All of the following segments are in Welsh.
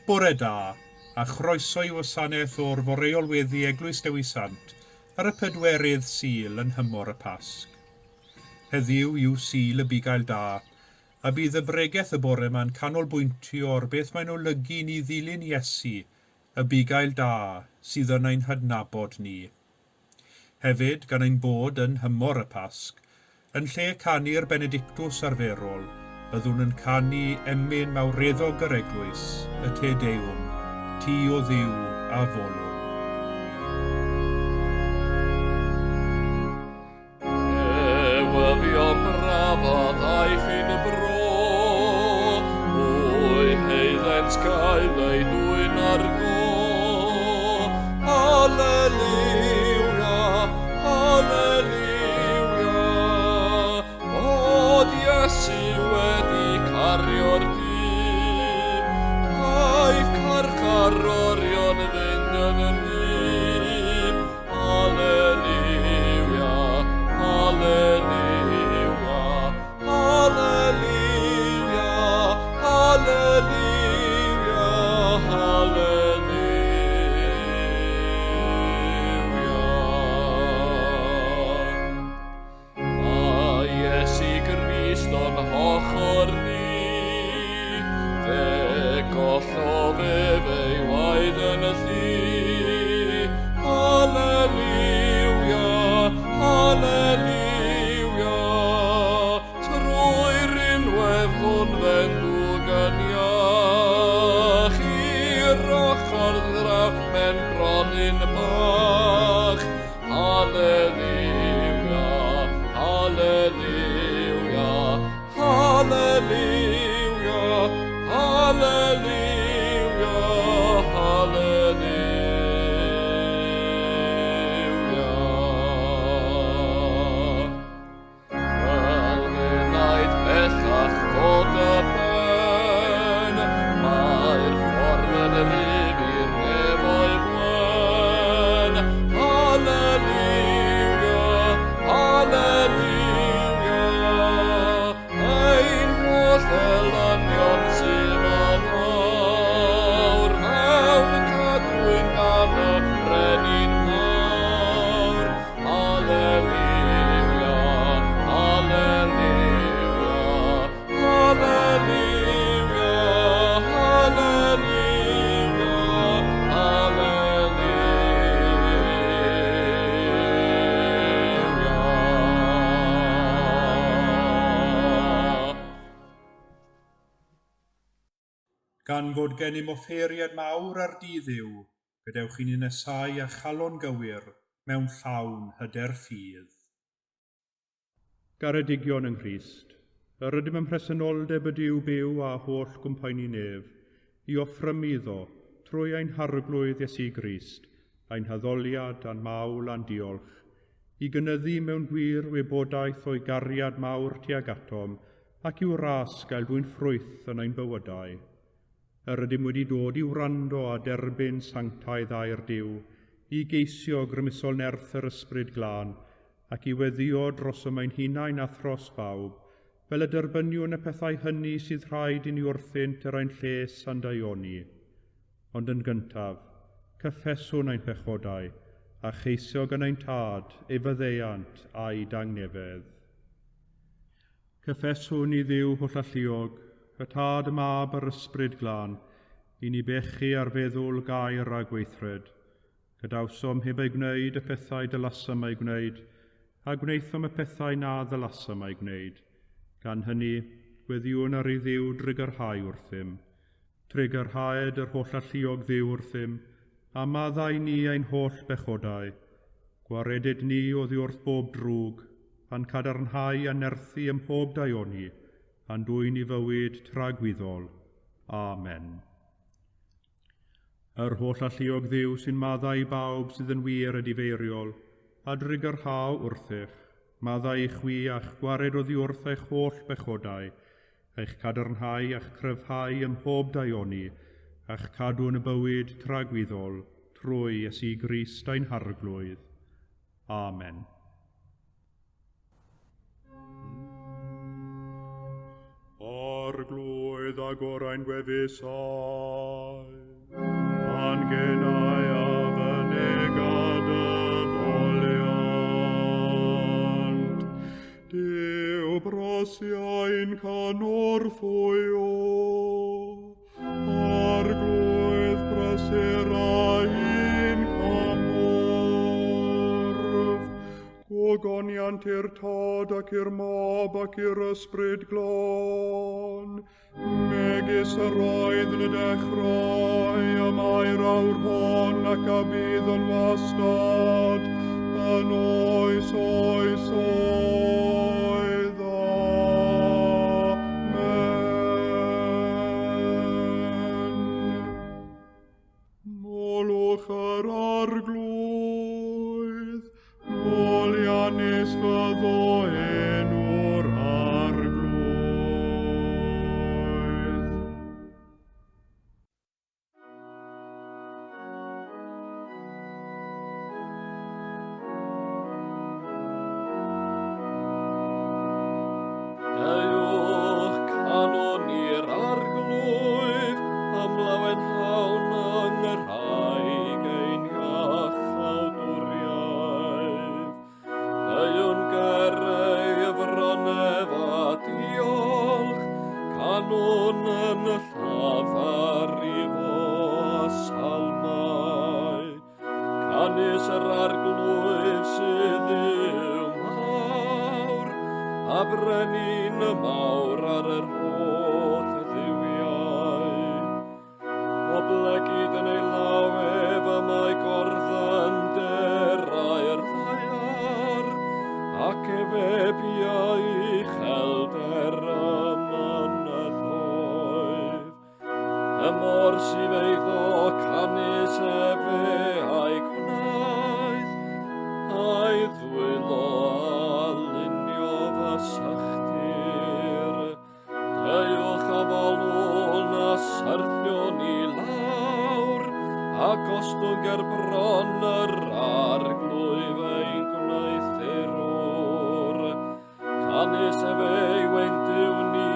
Bore da, a chroeso i wasanaeth o'r Foreol Weddi Eglwys Dewi Sant ar y pedwerydd Sul yn nhymor y Pasg. Heddiw yw Sul y Bugail Da, a bydd y bregeth y bore 'ma'n canolbwyntio ar beth mae'n olygu i ni ddilyn Iesu, y Bugail Da sydd yn ein hadnabod ni. Hefyd, gan ein bod yn nhymor y Pasg, yn lle canu'r Benedictus arferol, byddwn yn canu emyn mawreddog yr Eglwys, y Te Deum, Ti o Dduw a Folwn. Newyddion braf a ddaeth i'n bro, mwy heiddent gael ei dwyn ar go. Haleluia, haleluia, bod Iesu wedi cario'r du. Caiff carcharorion fynd yn rhydd. Haleluia, haleluia, haleluia, haleluia, haleluia. Mae Iesu Grist o'n hochr ni, fe gollodd ef ei waed yn y llu. Haleluia, haleluia, trwy rinwedd hwn fe'n dwg yn iach, i'r ochr ddraw mewn gronyn bach. Haleluia, haleluia, haleluia, haleluia, haleluia. Fel fenaid bellach cod y ben, mae'r ffordd yn rif i'r nefoedd wen. Haleluia, haleluia, ein holl elynion sydd yn awr, mewn cadwyn gan y brenin mawr. Haleluia, haleluia, haleluia, haleluia, haleluia. Gan fod gennym offeiriad mawr ar du Dduw, gadewch i ni nesáu â chalon gywir mewn llawn hyder ffydd. Garedigion yng Nghrist, yr ydym ym mhresenoldeb y Duw byw a holl gwmpaeni nef, i offrymu iddo, trwy ein Harglwydd Iesu Grist, ein haddoliad a'n mawl a'n diolch, i gynyddu mewn gwir wybodaeth o'i gariad mawr tuag atom, ac i'w ras gael dwyn ffrwyth yn ein bywydau. Yr ydym wedi dod i wrando a derbyn sanctaidd air Duw, i geisio grymusol nerth yr Ysbryd Glân, ac i weddïo drosom ein hunain a thros bawb, fel y derbyniwn y pethau hynny sydd rhaid i ni wrthynt er ein lles a'n daioni. Ond yn gyntaf, cyffeswn ein pechodau, a cheisio gan ein Tad ei faddeuant a'i dangnefedd. Cyffeswn i Dduw hollalluog, y Tad, y Mab a'r Ysbryd Glân, i ni bechu ar feddwl, gair a gweithred. Gadawsom heb eu gwneud y pethau dylasom eu gwneud, a gwnaethom y pethau na ddylasom eu gwneud. Gan hynny, gweddïwn ar i Dduw drugarhau wrthym. Trugarhaed yr hollalluog Dduw wrthym, a maddau ni ein holl bechodau. Gwareded ni oddi wrth bob drwg, a'n cadarnhau a nerthu ym mhob daioni, a'n dwyn i fywyd tragwyddol. Amen. Yr hollalluog Dduw sy'n maddau i bawb sydd yn wir edifeiriol, a drugarhau wrthych, maddau i chwi a'ch gwared oddi wrth eich holl bechodau, eich cadarnhau a'ch cryfhau ym mhob daioni, a'ch cadw yn y bywyd tragwyddol, trwy Iesu Grist ein Harglwydd. Amen. Arglwydd agor ein gwefusau, a'n genau a fynega dy foliant. Duw brysia ein cynorthwyo, Arglwydd prysura ein cymorth. Gogoniant i'r Tad ac i'r Mab ac i'r Ysbryd Glân, megis yr oedd yn y dechrau, y mae'r awr hon ac a bydd yn wastad, yn oes oes oed. Amen. Molwch yr Arglwydd, moliannus fyddo enw'r Arglwydd. Deuwch canwn i'r Arglwydd, am lawenhawn yng Nghymraeg ein iachawdwriaeth. Deuwn ger ei fron ef a diolch, canwn yn y llafar i fo a salmau. Canys yr Arglwydd sydd Dduw mawr, a brenin y mawr ar yr holl dduwiau. Oblegid yn ei law ef y mae gorddynderau'r ddaear, ac efe biau uchelder y mynyddoedd. Y môr sydd eiddo canys efe a'i gwnaeth, a'i ddwylo a luniodd a sychdir. Deuwch a folwn a syrthion i lawr, a gostwng ger bron yr Arglwydd ein gwneuthurwr. Canys efe yw ein Duw ni,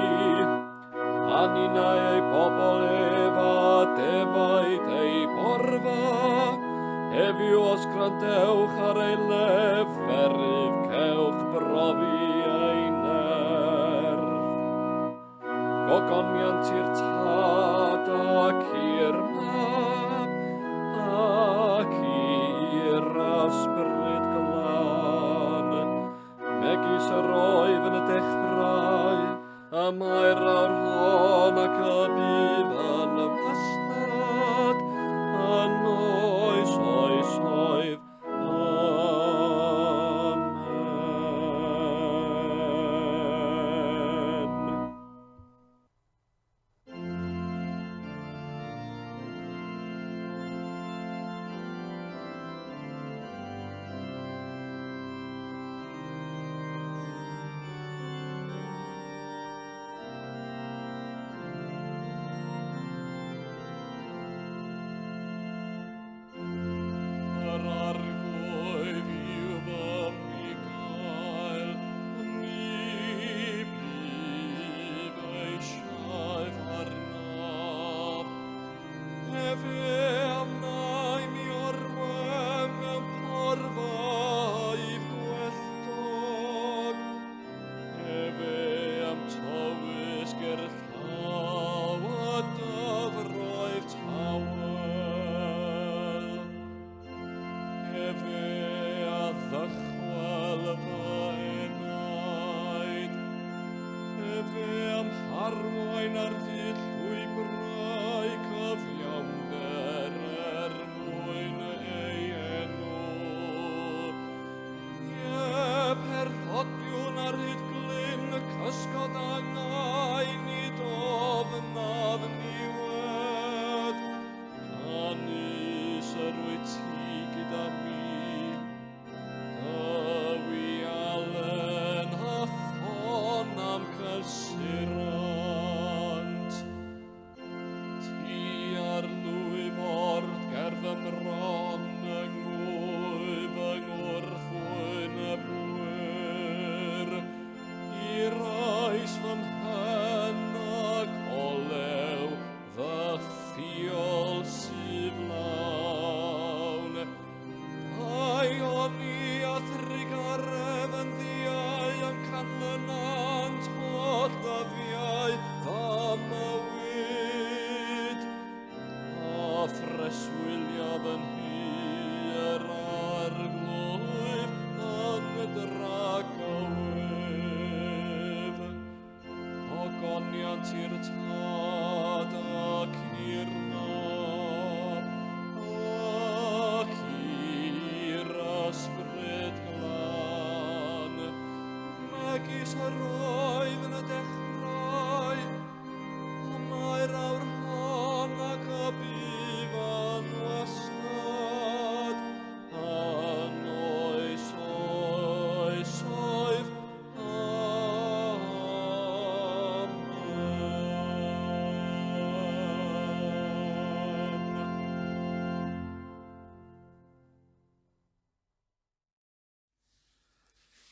a ninnau ei bobl ef a defaid ei borfa. Ef yw os gwrandewch ar ei leferydd, cewch brofi ei nerth. Gogoniant i'r Tad ac i'r Mab ac i'r Ysbryd Glân, megis yr oedd yn y dechrau, y mae'r awr hon ac y bydd yn wastad, yn oes oesoedd. Amen.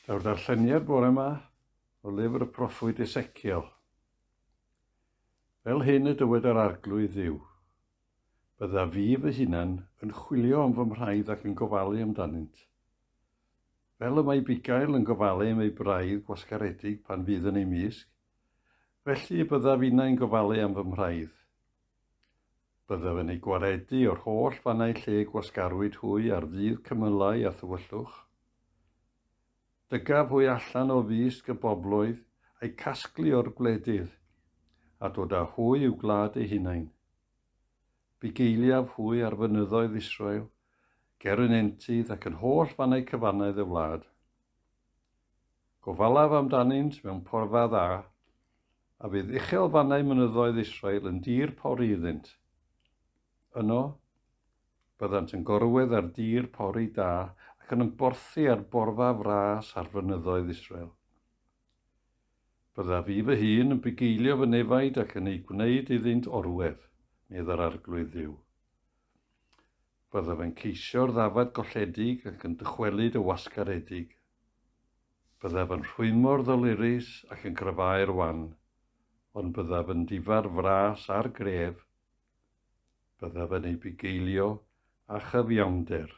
Daw'r darlleniad bore yma o lyfr y proffwyd Ezekiel. Fel hyn y dywed yr Arglwydd Dduw, Bydda fi fy hunan yn chwilio am fy mhraidd ac yn gofalu amdanynt. Fel y mae bugail yn gofalu am ei braidd gwasgaredig pan fydd yn ei mysg, felly y byddaf innau'n gofalu am fy mhraidd. Byddaf yn eu gwaredu o'r holl fannau lle gwasgarwyd hwy ar ddydd cymylau a thywyllwch. Dygaf hwy allan o fysg y bobloedd, a'u casglu o'r gwledydd, a dod â hwy i'w gwlad eu hunain. Bugeiliaf hwy ar fynyddoedd Israel, ger y nentydd ac yn holl fannau cyfannedd y wlad. Gofalaf amdanynt mewn porfa dda, a bydd uchelfannau mynyddoedd Israel yn dir pori iddynt. Yno, byddant yn gorwedd ar dir pori da ac yn ymborthi ar borfa fras ar fynyddoedd Israel. Byddaf fi fy hun yn bugeilio fy nefaid ac yn eu gwneud iddynt orwedd, medd yr Arglwydd Dduw. Byddaf yn ceisio'r ddafad golledig ac yn dychwelyd y wasgaredig. Byddaf yn rhwymo'r ddolurus ac yn cryfhau'r wan, ond byddaf yn difa'r fras a'r gref. Byddaf yn ei bugeilio â chyfiawnder.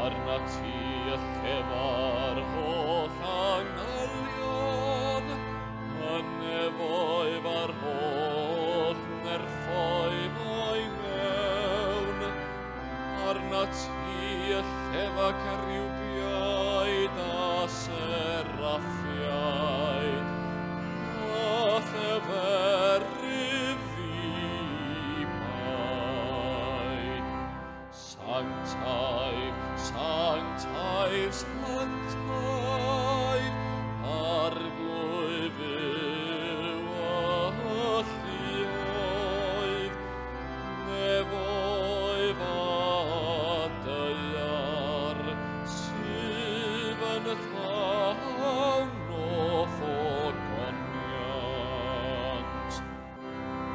Arnat ti y llefa'r holl angylion, y nefoedd a'r holl nerthoedd o'i mewn. Arnat ti y llefa ceriwbiaid a seraffiaid, a lleferydd ddibaid. Sanctaidd, sanctaidd, sanctaidd, Arglwydd yw y lluoedd, nefoedd a daear, sydd yn llawn o ffogoniant.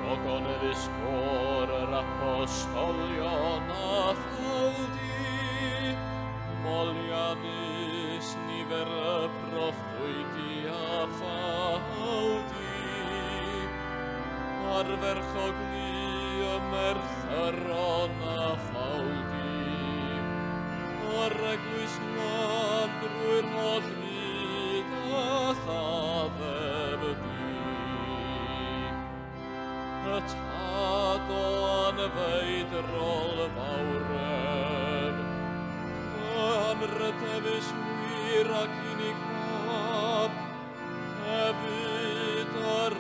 Gogoneddus côr yr apostolion a ffaldi, moliannus nifer y proffwydi a ffaldi, arferchog lu y merthyron a ffaldi, a'r eglwys lân drwy'r holl fyd a thaddef di. Y tad o anfeidrol fawredd, dy anrhydeddus wir ac unig fab, hefyd yr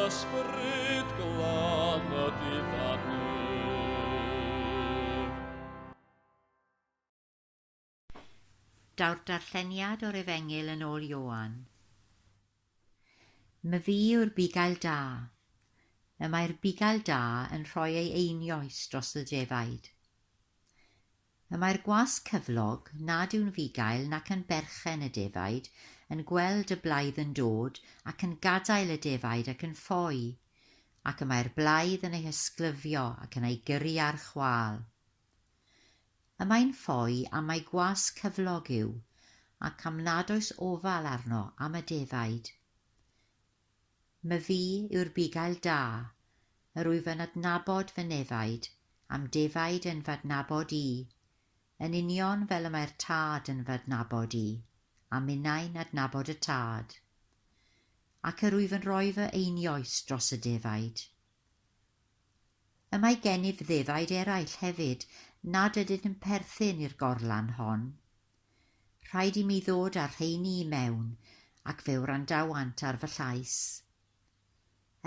ysbryd glân y diddanydd. Daw'r darlleniad o'r Efengyl yn ôl Ioan. Myfi yw'r bugail da. Y mae'r bugail da yn rhoi ei einioes dros y defaid. Y mae'r gwas cyflog, nad yw'n fugail nac yn berchen y defaid, yn gweld y blaidd yn dod ac yn gadael y defaid ac yn ffoi, ac y mae'r blaidd yn ei hysglyfio ac yn ei gyrru ar chwâl. Y mae'n ffoi am mai gwas cyflog yw, ac am nad oes ofal arno am y defaid. Myfi yw'r bugail da, yr wyf yn adnabod fy nefaid, am defaid yn fy adnabod i, yn union fel y mae'r tad yn fy adnabod i, a minnau'n adnabod y tad. Ac yr wyf yn rhoi fy einioes dros y defaid. Y mae gennyf ddefaid eraill hefyd nad ydyn yn perthyn i'r gorlan hon. Rhaid i mi ddod â'r rheini i mewn, ac fe wrandawant ar fy llais.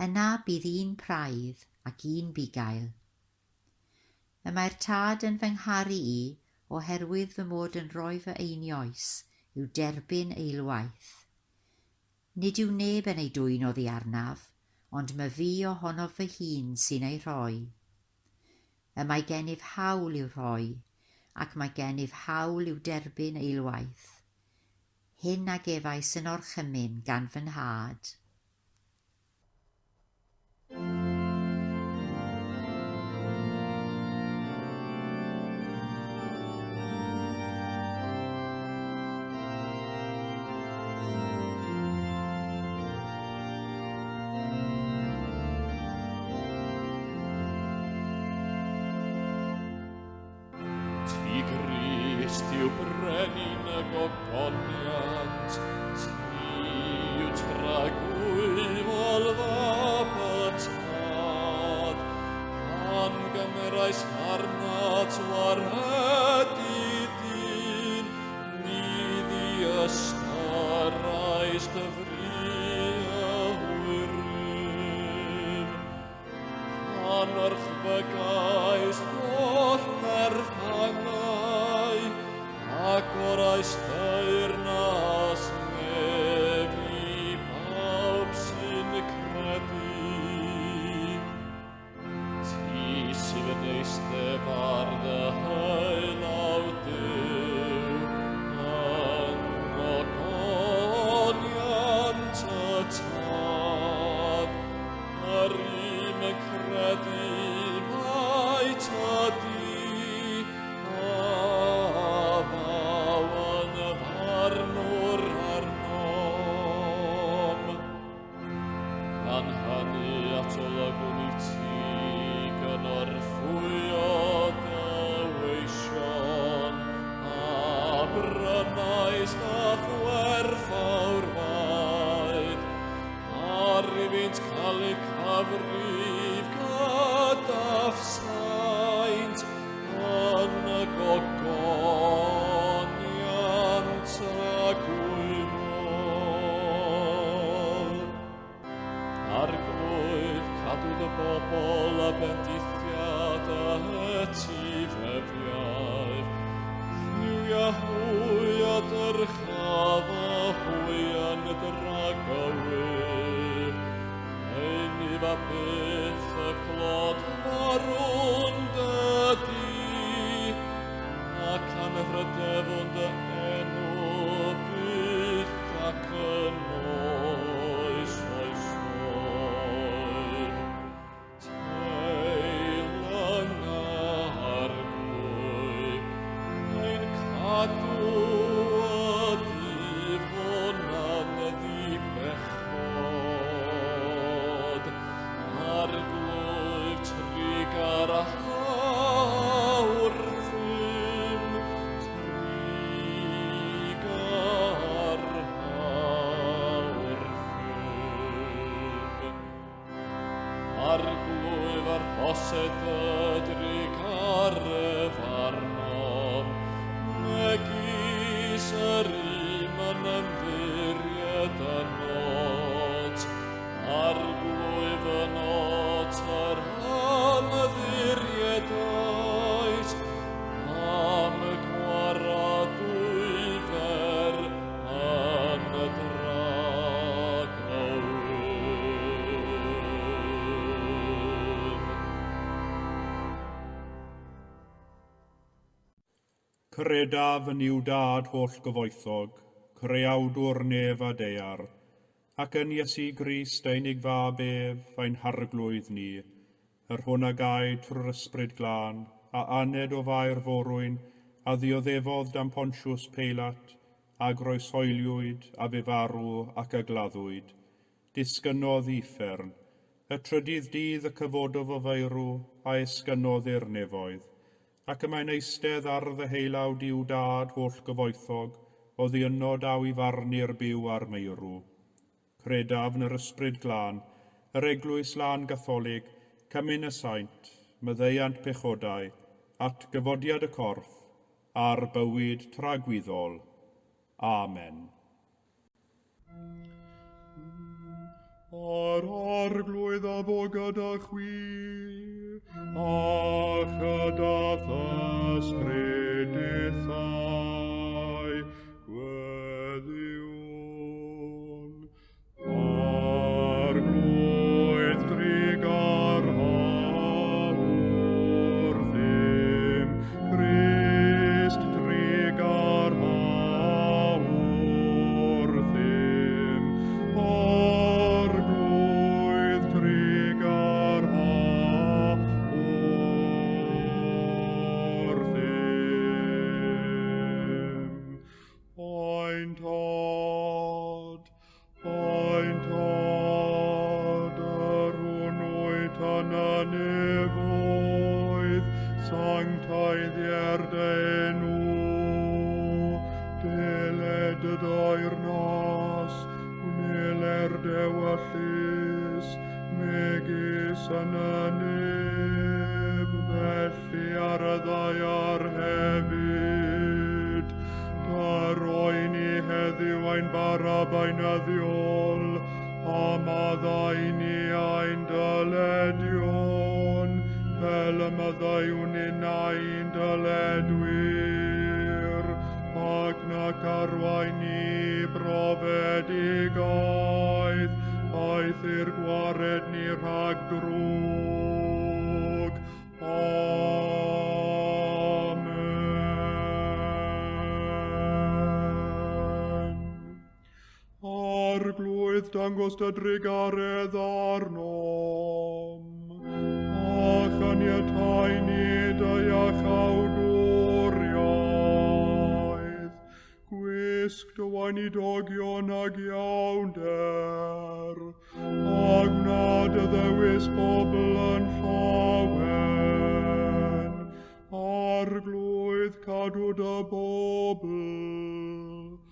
Yna bydd un praidd ac un bugail. Y mae'r Tad yn fy ngharu i oherwydd fy mod yn rhoi fy einioes i'w derbyn eilwaith. Nid yw neb yn ei dwyn oddi arnaf, ond myfi ohonof fy hun sy'n ei rhoi. Y mae gennyf hawl i'w rhoi, ac mae gennyf hawl i'w derbyn eilwaith. Hyn a gefais yn orchymyn gan fy nhad. Ti Grist yw brenin y gogoniant, ti yw tragwyddol fab y Tad. Pan gymerais arnat waredu dyn, ni ddiystyrrais dy fri y hwyrif. Pan orchfygais holl nerth angau, agorais deyrnas nef i bawb sy'n credu. Ti sydd yn eistedd ar dy hylaw Duw, yn ogoniant y Tad, yr un yn credu mai tydi, a ddaw yn farnwr arnom. Gan hynny atolygwn i ti gynorthwyo dy weision, a brynaist â'th werthfawr waed, ar iddynt cael eu cyfrif gyda'th saint yn y gogoniant tragwyddol. Arglwydd, cadw dy bobl a bendithiad a etifeddiaeth. Lliwia hwy a dyrchafa hwy yn dragywydd. Einif a byth y clod farwn dydi, ac anrhydefwn dy enw byth ac yn oes oesoedd. Teilwng Arglwydd, ein cadw y dydd hwn yn ddibechod. Arglwydd, trugarha wrthym, trugarha wrthym. Arglwydd arhosed y drugaredd arnom, megis yr un yn ymddiried ynot. Arglwydd ynot yr ymddiriedais, am y gwaradwyfer yn y dragywydd. Credaf yn Nuw Dad holl gyfoethog, creawdwr nef a daear, ac yn Iesu Grist ei unig fab ef, ein harglwydd ni, yr hwn a gaed trwy'r Ysbryd Glân, a aned o Fair Forwyn, a ddioddefodd dan Pontius Peilat, a groeshoeliwyd, a fe farw ac a gladdwyd. Disgynnodd i uffern. Y trydydd dydd y cyfododd o feirw, a esgynnodd i'r nefoedd. Ac y mae'n eistedd ar ddeheulaw Duw Dad holl gyfoethog, oddi yno daw i farnu'r byw a'r meirw. Credaf yn yr Ysbryd Glân, yr Eglwys Lân Gatholig, cymun y saint, maddeuant pechodau, at gyfodiad y corff, a'r bywyd tragwyddol. Amen. A'r Arglwydd a fo gyda chwi, a chyda th'ysbryd dithau, gweddiwn. Arglwydd drugarha wrthym, Crist drugarha wrthym, Arglwydd drugarha wrthym. Ein Tad, ein Tad, yr hwn wyt yn y nefoedd, sancteiddier dy enw, deled dy deyrnas, gwneler d'ewyllys, megis yn y nef, felly ar y ddaear hefyd. Dyro i ni heddiw ein bara beunyddiol, a maddau i ni ein dyledion, fel y maddeuwn ninnau i'n dyledwyr, ac nac arwain ni i brofedigaeth, eithr gwared ni rhag drwg. Amen. Arglwydd, dangos dy drugaredd arnom, a chaniatáu ni dy iachawdwriaeth. Gwisg dy weinidogion ag iawnder, a gwna dy ddewis bobl yn llawen. Arglwydd, cadw dy bobl,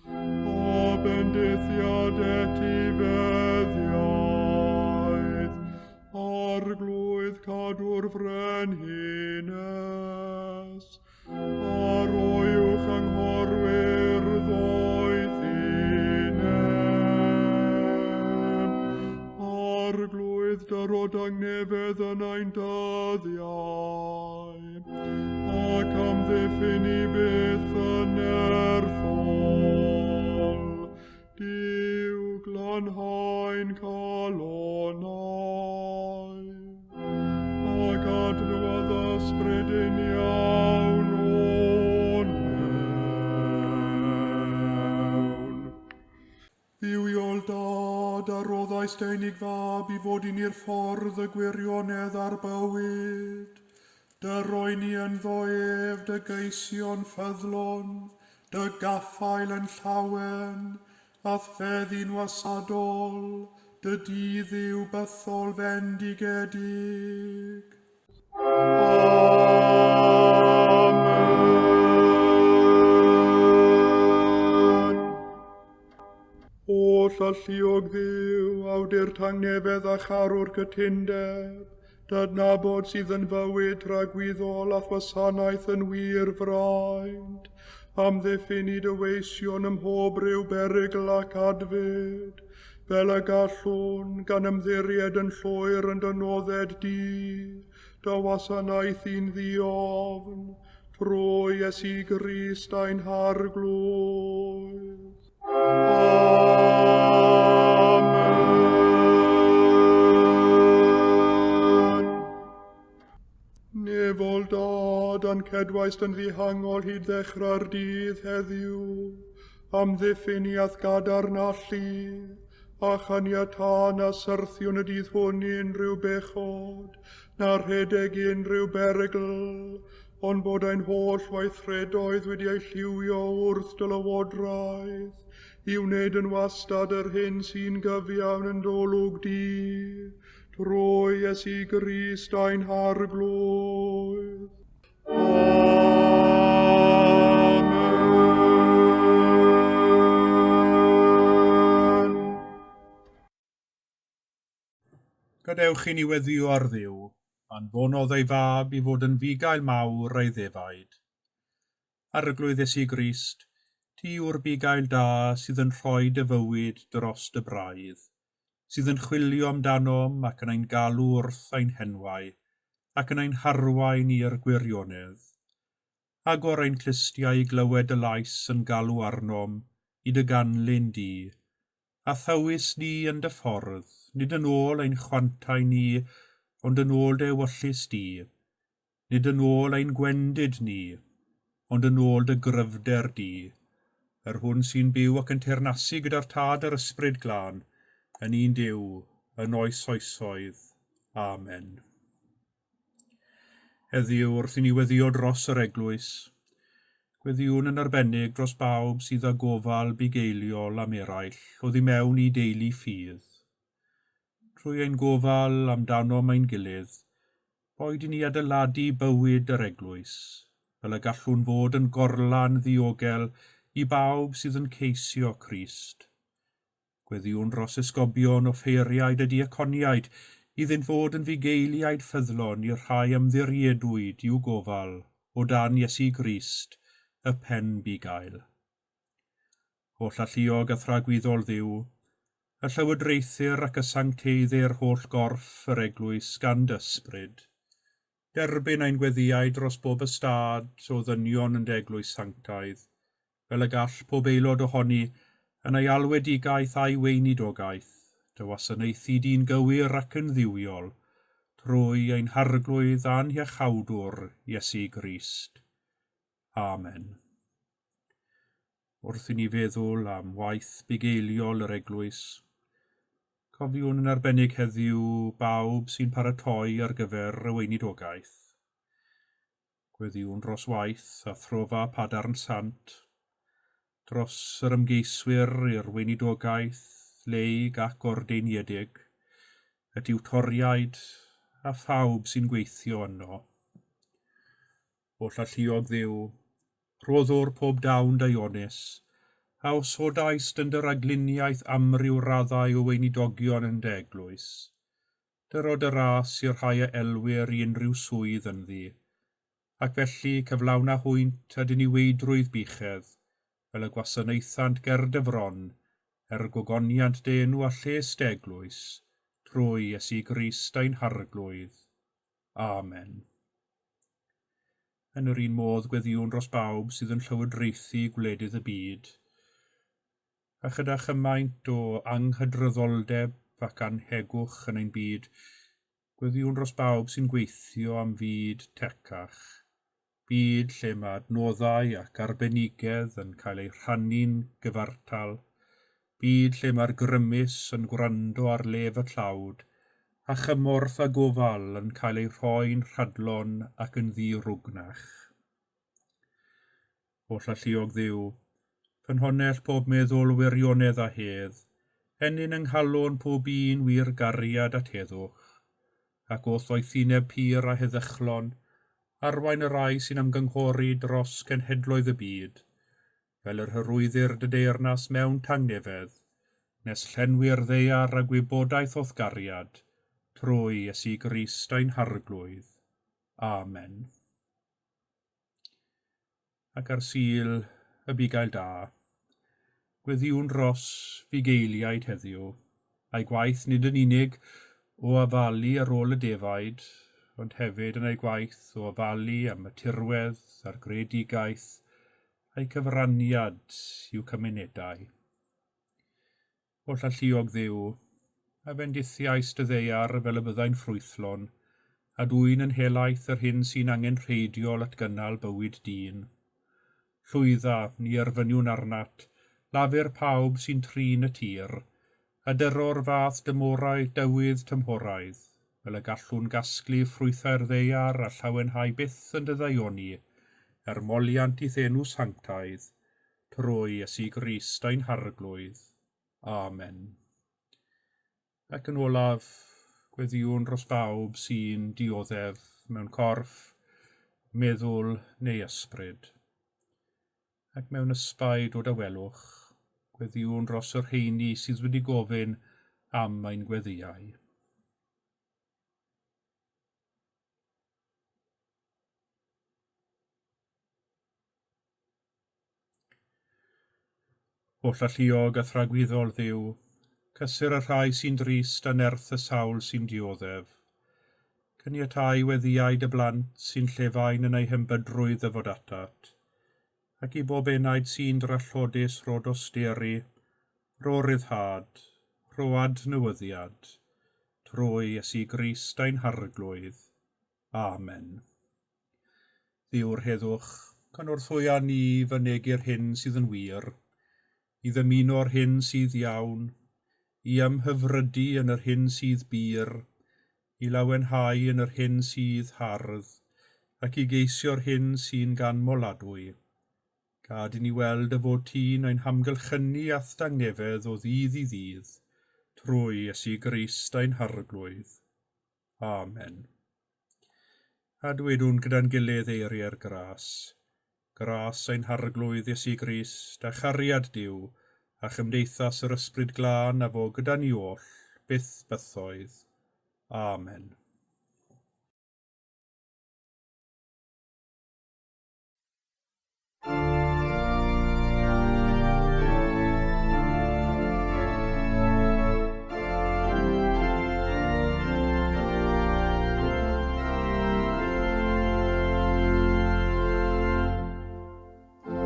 a bendithiad etifeddiaeth. Arglwydd, cadw'r frenhines, a rhoi uwch anghorwyr ddoethineb. Arglwydd, dyro dangnefedd yn ein dyddiau, ac amddiffyn i byth yn nerthol. Duw, glanha'n calonnau, ac adnewyddu ysbryd uniawn o'n mewn. Dduwiol Dad, a roddaist dy unig fab i fod i ni'r ffordd, y gwirionedd a'r bywyd. Dyro i ni ynddo ef dy geision ffyddlon, dy gaffael yn llawen, a'th feddi'n wasadol, dy di Dduw bythol fendigedig. Amen. Oll alluog Dduw, awdur tangnefedd a charwr cytundeb, d'adnabod sydd yn fywyd tragwyddol a'th wasanaeth yn wir fraint, amddiffyn i dy weision ym mhob rhyw berygl ac adfyd, fel y gallwn, gan ymddiried yn llwyr yn dy nodded di, dy wasanaethu'n ddiofn, trwy Iesu Grist ein Harglwydd. Amen. Nefol Dad, a'n cedwaist yn ddihangol hyd ddechrau'r dydd heddiw, amddiffyn i a'th gadarn allu, a chaniatâ na syrthiwn y dydd hwn i unrhyw bechod, na rhedeg i unrhyw berygl, ond bod ein holl weithredoedd wedi eu lliwio wrth dy lywodraeth, i wneud yn wastad yr hyn sy'n gyfiawn yn d'olwg di, trwy Iesu Grist ein Harglwydd. Amen. Gadewch i ni weddïo ar Dduw, anfonodd ei fab i fod yn fugail mawr ei ddefaid. Arglwydd Iesu Grist, Ti yw'r bugail da sydd yn rhoi dy fywyd dros dy braidd, sydd yn chwilio amdanom ac yn ein galw wrth ein henwau, ac yn ein harwain i'r gwirionedd. Agor ein clustiau i glywed dy lais yn galw arnom i dy ganlyn di, a thywys ni yn dy ffordd, nid yn ôl ein chwantau ni, ond yn ôl dy ewyllys di, nid yn ôl ein gwendid ni, ond yn ôl dy gryfder di, yr hwn sy'n byw ac yn teyrnasu gyda'r Tad a'r Ysbryd Glân, yn un Duw, yn oes oesoedd. Amen. Heddiw, wrth i ni weddio dros yr eglwys, gweddiwn yn arbennig dros bawb sydd â gofal bugeiliol am eraill oddi mewn i deulu ffydd. Trwy ein gofal amdanom ein gilydd, boed i ni adeiladu bywyd yr eglwys, fel y gallwn fod yn gorlan ddiogel i bawb sydd yn ceisio Crist. Gweddiwn dros esgobion, offeiriaid a diaconiaid, iddynt fod yn fugeiliaid ffyddlon i'r rhai ymddiriedwyd i'w gofal o dan Iesu Grist, y pen bugail. Holl alluog a thragwyddol Dduw, y llywodraethir ac y sancteiddir holl gorff yr eglwys gan dy ysbryd. Derbyn ein gweddïau dros bob ystâd o ddynion yn dy eglwys sanctaidd, fel y gall pob aelod ohoni yn ei alwedigaeth a'i weinidogaeth, dy wasanaethu di'n gywir ac yn dduwiol, trwy ein Harglwydd a'n Hiachawdwr, Iesu Grist. Amen. Wrth i ni feddwl am waith bugeiliol yr eglwys, cofiwn yn arbennig heddiw bawb sy'n paratoi ar gyfer y weinidogaeth. Gweddiwn dros waith a throfa Padarn Sant, dros yr ymgeiswyr i'r weinidogaeth leig ac ordeiniedig, y tiwtoriaid a phawb sy'n gweithio yno. Holl alluog Dduw, rhoddwr pob dawn daionus, a osodaist yn dy ragluniaeth amryw raddau o weinidogion yn dy eglwys. Dyro dy ras i'r rhai a elwir i unrhyw swydd ynddi, ac felly cyflawna hwynt a diniweidrwydd buchedd, fel y gwasanaethant ger dy fron, er gogoniant dy enw a lles dy eglwys, trwy Iesu Grist ein Harglwydd. Amen. Yn yr un modd gweddiwn dros bawb sydd yn llywodraethu gwledydd y byd, a chyda chymaint o anghydraddoldeb ac anhegwch yn ein byd, gweddiwn dros bawb sy'n gweithio am fyd tecach, byd lle mae adnoddau ac arbenigedd yn cael eu rhannu'n gyfartal, byd lle mae'r grymus yn gwrando ar lef y tlawd, a chymorth a gofal yn cael eu rhoi'n rhadlon ac yn ddi-rwgnach. Holl alluog Dduw, ffynhonnell pob meddwl wirionedd a hedd, ennyn yng nghalon pob un wir gariad at heddwch, ac o'th ddoethineb pur a heddychlon, arwain y rhai sy'n ymgynghori dros genhedloedd y byd, fel yr hyrwyddir dy deyrnas mewn tangnefedd, nes llenwi'r ddaear â gwybodaeth o'th gariad, trwy Iesu Grist ein Harglwydd. Amen. Ac ar Sul y bugail da, gweddiwn dros fugeiliaid heddiw, a'i gwaith nid yn unig o ofalu ar ôl y defaid, ond hefyd yn ei gwaith o ofalu am y tirwedd a'r greadigaeth a'i cyfraniad i'w cymunedau. Holl alluog Dduw, a fendithiais dy ddaear fel y byddai'n ffrwythlon, a dwyn yn helaeth yr hyn sy'n angenrheidiol at gynnal bywyd dyn. Llwydda, ni erfyniwn arnat, lafur pawb sy'n trin y tir, a dyro'r fath dymorau dywydd tymhoraidd, fel y gallwn gasglu ffrwythau'r ddaear a llawenhau byth yn dy ddaioni, er moliant i'th enw sanctaidd, trwy Iesu Grist ein Harglwydd. Amen. Ac yn olaf, gweddiwn dros bawb sy'n dioddef mewn corff, meddwl neu ysbryd. Ac mewn ysbaid o dawelwch, gweddiwn dros y rheini sydd wedi gofyn am ein gweddïau. Hollalluog a thragwyddol Dduw, cysur y rhai sy'n drist a nerth y sawl sy'n dioddef. Caniatáu weddïau dy blant sy'n llefain yn eu hembydrwydd ddyfod atat, ac i bob enaid sy'n drallodus rho dosturi, rho ryddhad, rho adnewyddiad, trwy Iesu Grist ein Harglwydd. Amen. Dduw'r heddwch, cynorthwya ni fynegi'r hyn sydd yn wir, i ddymuno'r hyn sydd iawn, i ymhyfrydu yn yr hyn sydd bur, i lawenhau yn yr hyn sydd hardd, ac i geisio'r hyn sy'n ganmoladwy. Gad i ni weld dy fod ti'n ein hamgylchynu a'th dangnefedd o ddydd i ddydd, trwy Iesu Grist ein Harglwydd. Amen. A dwedwn gyda'n gilydd eiriau'r gras. Gras ein Harglwydd Iesu Grist, a chariad Duw, a chymdeithas yr Ysbryd Glân a fo gyda ni oll, byth bythoedd. Amen.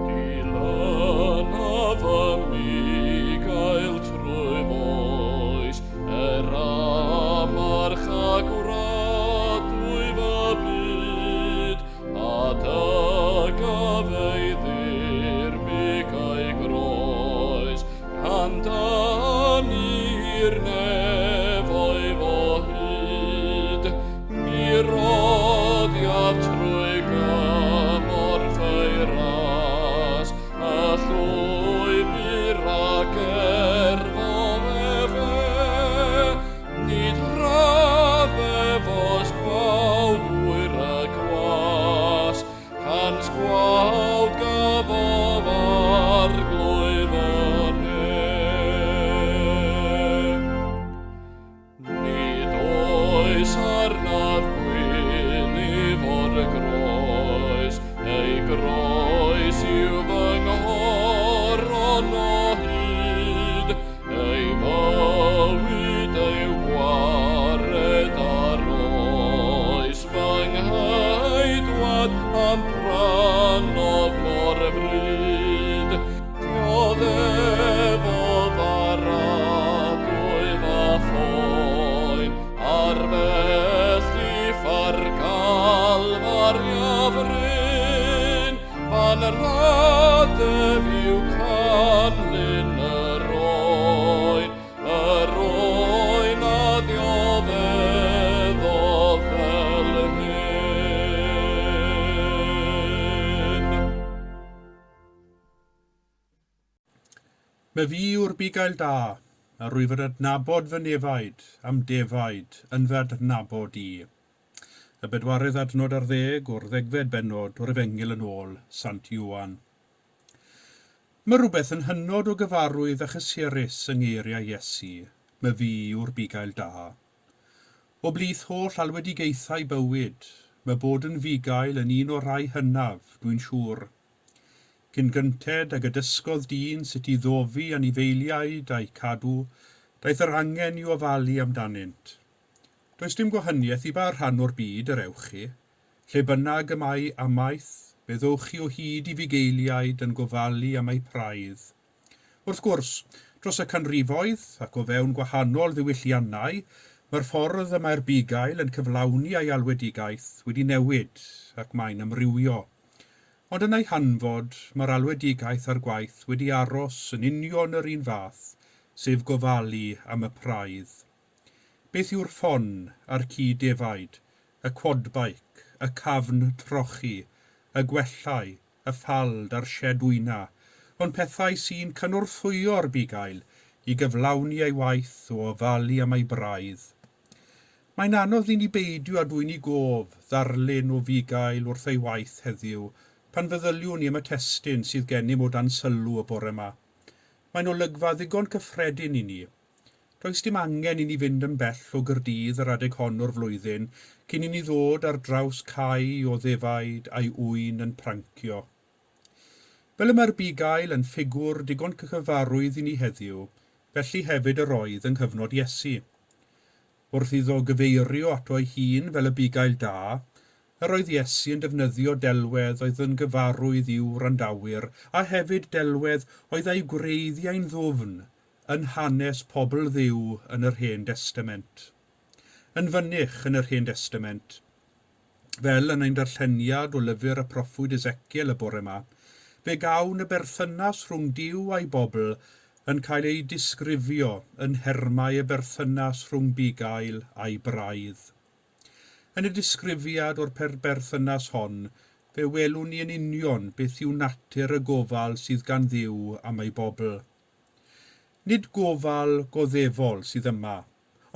Dilynaf y Michael trwy foes, er amarch a gwradwy fy byd, a dygaf ei ddirmyg a'i groes, gan dynnu'r nefoedd o hyd. Mi rodiaf trwy gymorth ei ras, a llwybr ac erfo efe, nid rhafef os gwawdwyr y gwas, cans gwawd gafodd Arglwydd y nef. Nid oes arnaf gwilydd o'r groes, ei groes yw fy nghoron o hyd, ei fywyd yw gwared ar oes, fy ngheidwad a'm prynodd mor fryd. Dioddefodd ar adwydd a phoen, ar fellyff ar Galfaria fryn, fan radef yw canlyn yr oen, yr oen a ddioddefodd fel hyn. Mae fi yw'r bugail da, a rwyf yn adnabod fy nefaid am defaid yn fy adnabod i. Y bedwaredd adnod ar ddeg o'r ddegfed bennod o'r Efengyl yn ôl Sant Ioan. Mae rhywbeth yn hynod o gyfarwydd a chysurus yng ngeiriau Iesu, mae fi yw'r bugail da. O blith holl alwedigaethau bywyd, mae bod yn fugail yn un o'r rhai hynaf, dwi'n siŵr. Cyn gynted ag y dysgodd dyn sut i ddofi anifeiliaid a'u cadw, daeth yr angen i ofalu amdanynt. Does dim gwahaniaeth i ba rhan o'r byd yr ewch chi. Lle bynnag y mae amaeth, fe ddowch chi o hyd i fugeiliaid yn gofalu am eu praidd. Wrth gwrs, dros y canrifoedd ac o fewn gwahanol ddiwylliannau, mae'r ffordd y mae'r bugail yn cyflawni ei alwedigaeth wedi newid ac mae'n amrywio. Ond yn ei hanfod, mae'r alwedigaeth a'r gwaith wedi aros yn union yr un fath, sef gofalu am y praidd. Beth yw'r ffon a'r ci defaid, y quad bike, y cafn trochi, y gwellau, y ffald a'r sied wyna, ond pethau sy'n cynorthwyo'r bugail i gyflawni ei waith o ofalu am ei braidd. Mae'n anodd i ni beidio â dwyn i gof ddarlun o fugail wrth ei waith heddiw, pan feddyliwn ni am y testun sydd gennym o dan sylw y bore yma. Mae'n olygfa ddigon cyffredin i ni. Does dim angen i ni fynd yn bell o Gaerdydd yr adeg hon o'r flwyddyn cyn i ni ddod ar draws cae o ddefaid a'i ŵyn yn prancio. Fel y mae'r bugail yn ffigwr digon cyfarwydd i ni heddiw, felly hefyd yr oedd yng nghyfnod Iesu. Wrth iddo gyfeirio ato ei hun fel y bugail da, yr oedd Iesu yn defnyddio delwedd oedd yn gyfarwydd i'w wrandawyr, a hefyd delwedd oedd â'i gwreiddiau'n ddwfn yn hanes pobl Dduw yn yr Hen Destament. Yn fynych yn yr Hen Destament, fel yn ein darlleniad o lyfr y proffwyd Ezekiel y bore yma, fe gawn y berthynas rhwng Duw a'i bobl yn cael ei disgrifio yn nhermau y berthynas rhwng bugail a'i braidd. Yn y disgrifiad o'r perberthynas hon, fe welwn ni yn union beth yw natur y gofal sydd gan Dduw am ei bobl. Nid gofal goddefol sydd yma,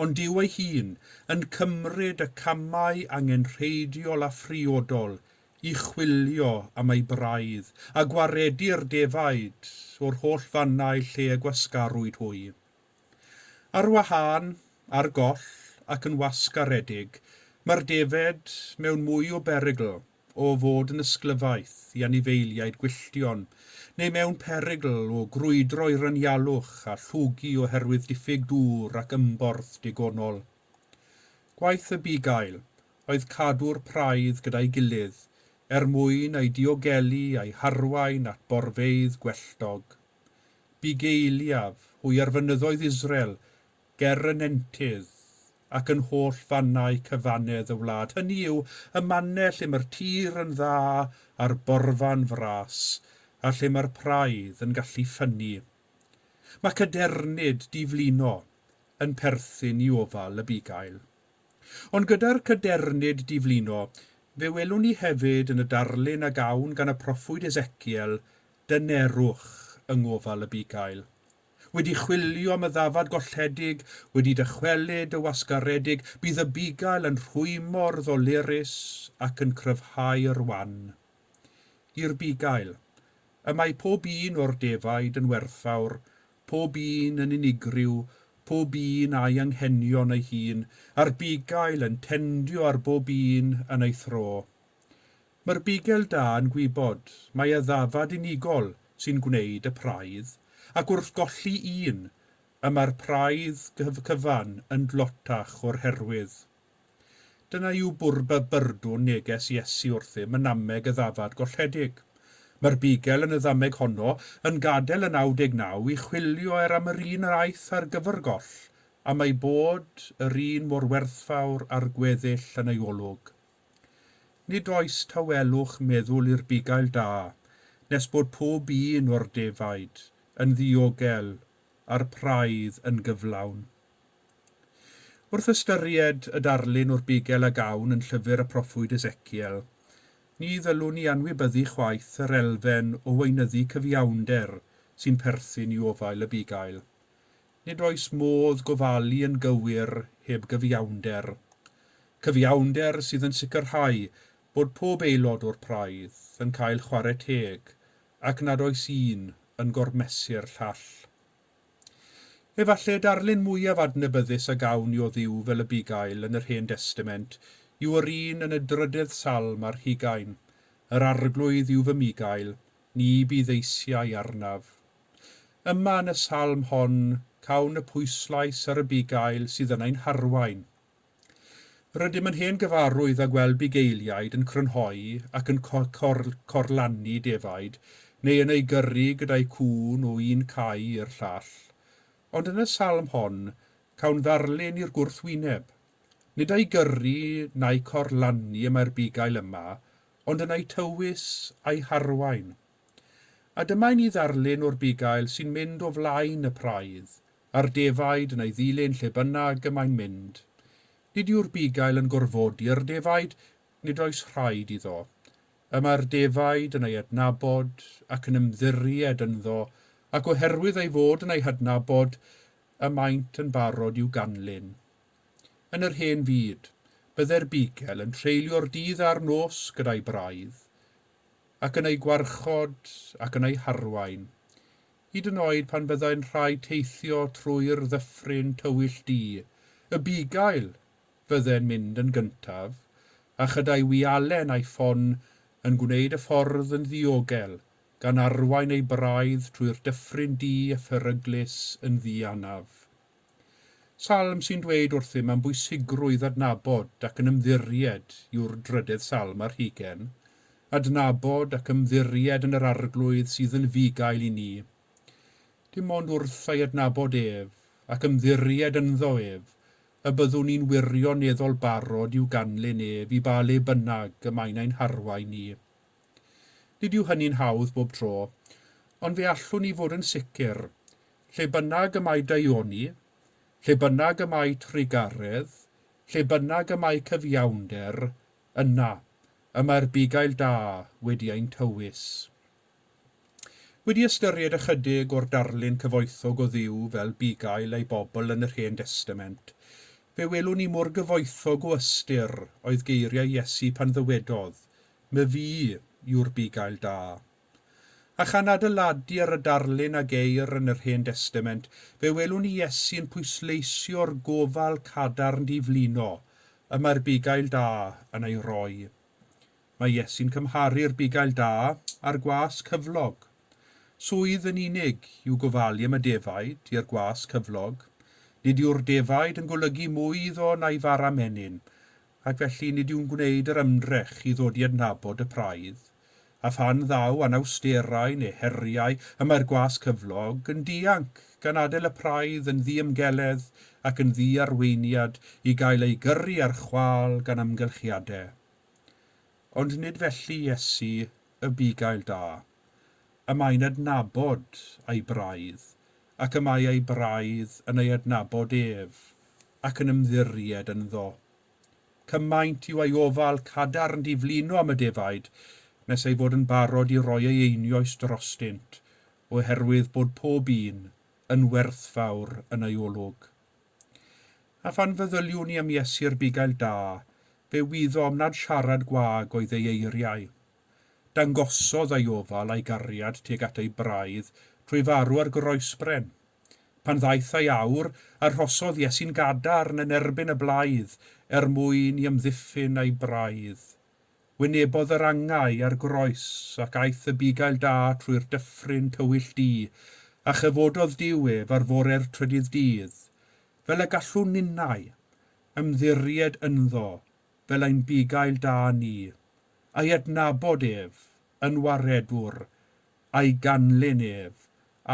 ond Duw ei hun yn cymryd y camau angenrheidiol a phriodol i chwilio am ei braidd a gwaredu'r defaid o'r holl fannau lle y gwasgarwyd hwy. Ar wahân, ar goll ac yn wasgaredig, mae'r defaid mewn mwy o berygl o fod yn ysglyfaeth i anifeiliaid gwylltion, neu mewn perygl o grwydro i'r anialwch a llwgu oherwydd diffyg dŵr ac ymborth digonol. Gwaith y bugail oedd cadw'r praidd gyda'i gilydd er mwyn ei diogelu a'i harwain at borfeydd gwelltog. Bugeiliaf hwy ar fynyddoedd Israel ger y nentydd ac yn holl fannau cyfannedd y wlad, hynny yw y mannau lle mae'r tir yn dda a'r borfa'n fras, a lle mae'r praidd yn gallu ffynnu. Mae cadernid diflino yn perthyn i ofal y bugail. Ond gyda'r cadernid diflino, fe welwn ni hefyd yn y darlun a gawn gan y proffwyd Ezekiel dynerwch yng ngofal y bugail. Wedi chwilio am y ddafad golledig, wedi dychwelyd y wasgaredig, bydd y bugail yn rhwymo'r ddolurus ac yn cryfhau'r wan. I'r bugail, y mae pob un o'r defaid yn werthfawr, pob un yn unigryw, pob un a'i anghenion ei hun, a'r bugail yn tendio ar bob un yn ei thro. Mae'r bugail da yn gwybod mai y ddafad unigol sy'n gwneud y praidd, ac wrth golli un, y mae'r praidd cyfan yn dlotach o'r herwydd. Dyna yw bwrba byrdwn neges Iesu wrthym yn nameg y ddafad golledig. Mae'r bugail yn y ddameg honno yn gadael y 99 i chwilio er am yr un yr aeth ar gyfer goll, am ei bod yr un mor werthfawr â'r gweddill yn ei olwg. Nid oes tawelwch meddwl i'r bugail da, nes bod pob un o'r defaid yn ddiogel a'r praidd yn gyflawn. Wrth ystyried y darlun o'r bugail a gawn yn llyfr y proffwyd Ezekiel, ni ddylwn ni anwybyddu chwaith yr elfen o weinyddu cyfiawnder sy'n perthyn i ofael y bugail. Nid oes modd gofalu yn gywir heb gyfiawnder. Cyfiawnder sydd yn sicrhau bod pob aelod o'r praidd yn cael chwarae teg ac nad oes un yn gormesu'r llall. Efallai darlun mwyaf adnabyddus a gawn i o Dduw fel y bugail yn yr Hen Destament yw yr un yn y drydedd salm ar hugain, yr arglwydd yw fy mugail, ni bydd eisiau arnaf. Yma yn y salm hon, cawn y pwyslais ar y bugail sydd yn ein harwain. Rydym yn hen gyfarwydd â gweld bugeiliaid yn crynhoi ac yn corlannu defaid, neu yn ei gyrru gyda'i cŵn o un cae i'r llall. Ond yn y salm hon, cawn ddarlun i'r gwrthwyneb. Nid ei gyrru na'i corlannu y mae'r bugail yma, ond yn ei tywys a'i harwain. A dyma i ni ddarlun o'r bugail sy'n mynd o flaen y praidd, a'r defaid yn ei ddilyn lle bynnag y mae'n mynd. Nid yw'r bugail yn gorfodi'r defaid, nid oes rhaid iddo. Y mae'r defaid yn ei adnabod ac yn ymddiried ynddo, ac oherwydd ei fod yn ei hadnabod, y maent yn barod i'w ganlyn. Yn yr hen fyd, byddai'r bugail yn treulio'r dydd a'r nos gyda'i braidd, ac yn ei gwarchod ac yn ei harwain, hyd yn oed pan byddai'n rhaid teithio trwy'r ddyffryn tywyll du, y bugail fydde'n mynd yn gyntaf, a chyda'i wialen a'i ffon yn gwneud y ffordd yn ddiogel gan arwain ei braidd trwy'r dyffryn du a pheryglus yn ddianaf. Salm sy'n dweud wrthym am bwysigrwydd adnabod ac yn ymddiried yw'r drydedd salm ar hugain, adnabod ac ymddiried yn yr Arglwydd sydd yn fugail i ni. Dim ond wrth ei adnabod ef ac ymddiried ynddo ef, y byddwn ni'n wirioneddol barod i'w ganlyn ef i ba le bynnag y mae'n ein harwain ni. Nid yw hynny'n hawdd bob tro, ond fe allwn ni fod yn sicr, lle bynnag y mae daioni, lle bynnag y mae trugaredd, lle bynnag y mae cyfiawnder, yna y mae'r bugail da wedi ein tywys. Wedi ystyried ychydig o'r darlun cyfoethog o Dduw fel bugail ei bobl yn yr Hen Destament, fe welwn ni mor gyfoethog o ystyr oedd geiriau Iesu pan ddywedodd, Myfi yw'r bugail da. A chan adeiladu ar y darlun a geir yn yr Hen Destament, fe welwn ni Iesu'n pwysleisio'r gofal cadarn diflino y mae'r bugail da yn ei roi. Mae Iesu'n cymharu'r bugail da â'r gwas cyflog. Swydd yn unig yw gofalu am y defaid i'r gwas cyflog. Nid yw'r defaid yn golygu mwy iddo na'i fara menyn, ac felly nid yw'n gwneud yr ymdrech i ddod i adnabod y praidd. A phan ddaw anawsterau neu heriau y mae'r gwas cyflog yn dianc, gan adael y praidd yn ddiymgeledd ac yn ddiarweiniad i gael ei gyrru ar chwâl gan amgylchiadau. Ond nid felly Iesu y bugail da. Y mae'n adnabod ei braidd, ac y mae ei braidd yn ei adnabod ef, ac yn ymddiried ynddo. Cymaint yw ei ofal cadarn diflino am y defaid, nes ei fod yn barod i roi ei einioes drostynt, oherwydd bod pob un yn werthfawr yn ei olwg. A phan feddyliwn ni am Iesu'r bugail da, fe wyddom nad siarad gwag oedd ei eiriau. Dangosodd ei ofal a'i gariad tuag at ei braidd trwy farw ar groesbren. Pan ddaeth ei awr, arhosodd Iesu'n gadarn yn erbyn y blaidd er mwyn i amddiffyn ei braidd. Wynebodd yr angau ar groes ac aeth y bugail da trwy'r dyffryn tywyll du, a chyfododd Duw ef ar fore'r trydydd dydd, fel y gallwn ninnau ymddiried ynddo fel ein bugail da ni, a'i adnabod ef yn waredwr, a'i ganlyn ef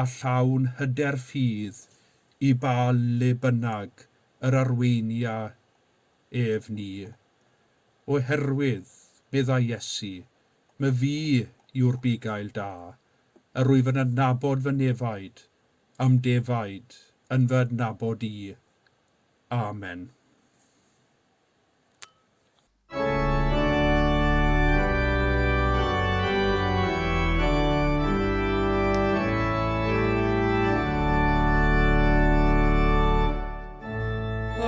a llawn hyder ffydd i ba le bynnag yr arweinia ef ni. Oherwydd, meddai Iesu, myfi yw'r bugail da, yr wyf yn adnabod fy nefaid, a'm defaid yn fy adnabod i. Amen. Y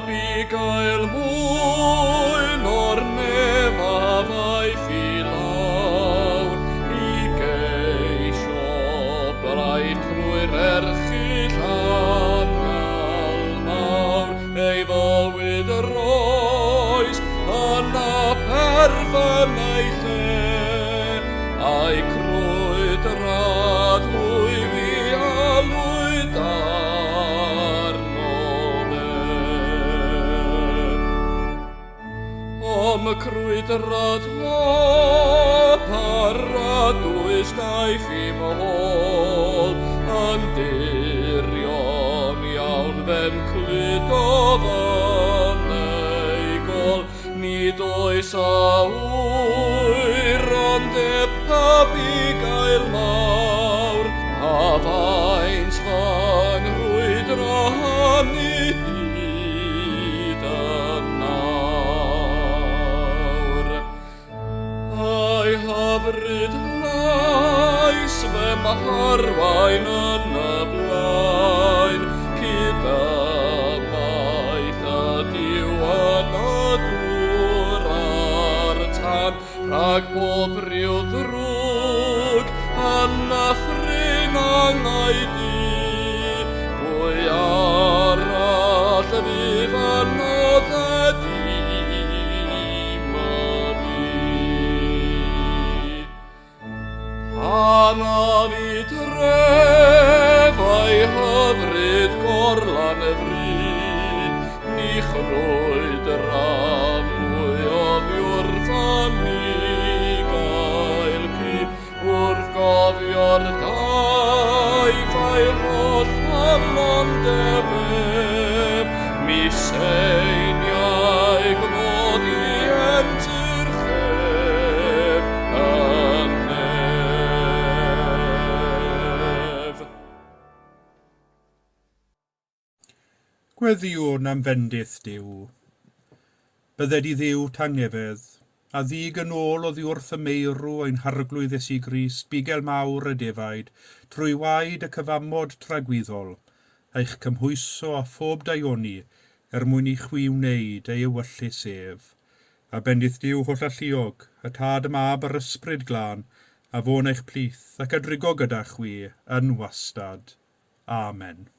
bugail mwyn o'r nef a ddaeth i lawr i geisio braidd trwy'r erchyll angel mawr ei fywyd roes yn aberth yn ei lle a'i crwydrad hwy fi alwyd arno fe. O'm crwydrad o paradwys daeth i'm hôl, yn dirion iawn fe'm cludodd yn ei gôl. Nid oes awyr ond ef y bugail mawr, a faint fy nghrwydrannu hyd yn awr. Ei hyfryd lais fe'm harwain yn y blaen, cydymaith ydyw yn y dŵr a'r tân, rhag pob rhyw ddrwg yn nyffryn angau du. Pwy arall fydd yn nodded i myfi? Araf i drefau hyfryd gorlan y fri, ni chrwydra mwy oddiwrth a mi gael ci, wrth gofio'r daith a'i holl ffyddlondeb ef, mi seiniau glod i entyrch ef yn nef. Gweddïwn am fendith Duw. Bydded i Dduw tangnefedd, a ddig yn ôl oddi wrth y meirw ein Harglwydd Iesu Grist, bugail mawr y defaid, trwy waed y cyfamod tragwyddol, eich cymhwyso â phob daioni, er mwyn i chwi wneud ei ewyllys ef. A bendith Duw hollalluog, y Tad, y Mab a'r Ysbryd Glân, a fo'n eich plith ac a drigo gyda chwi yn wastad. Amen.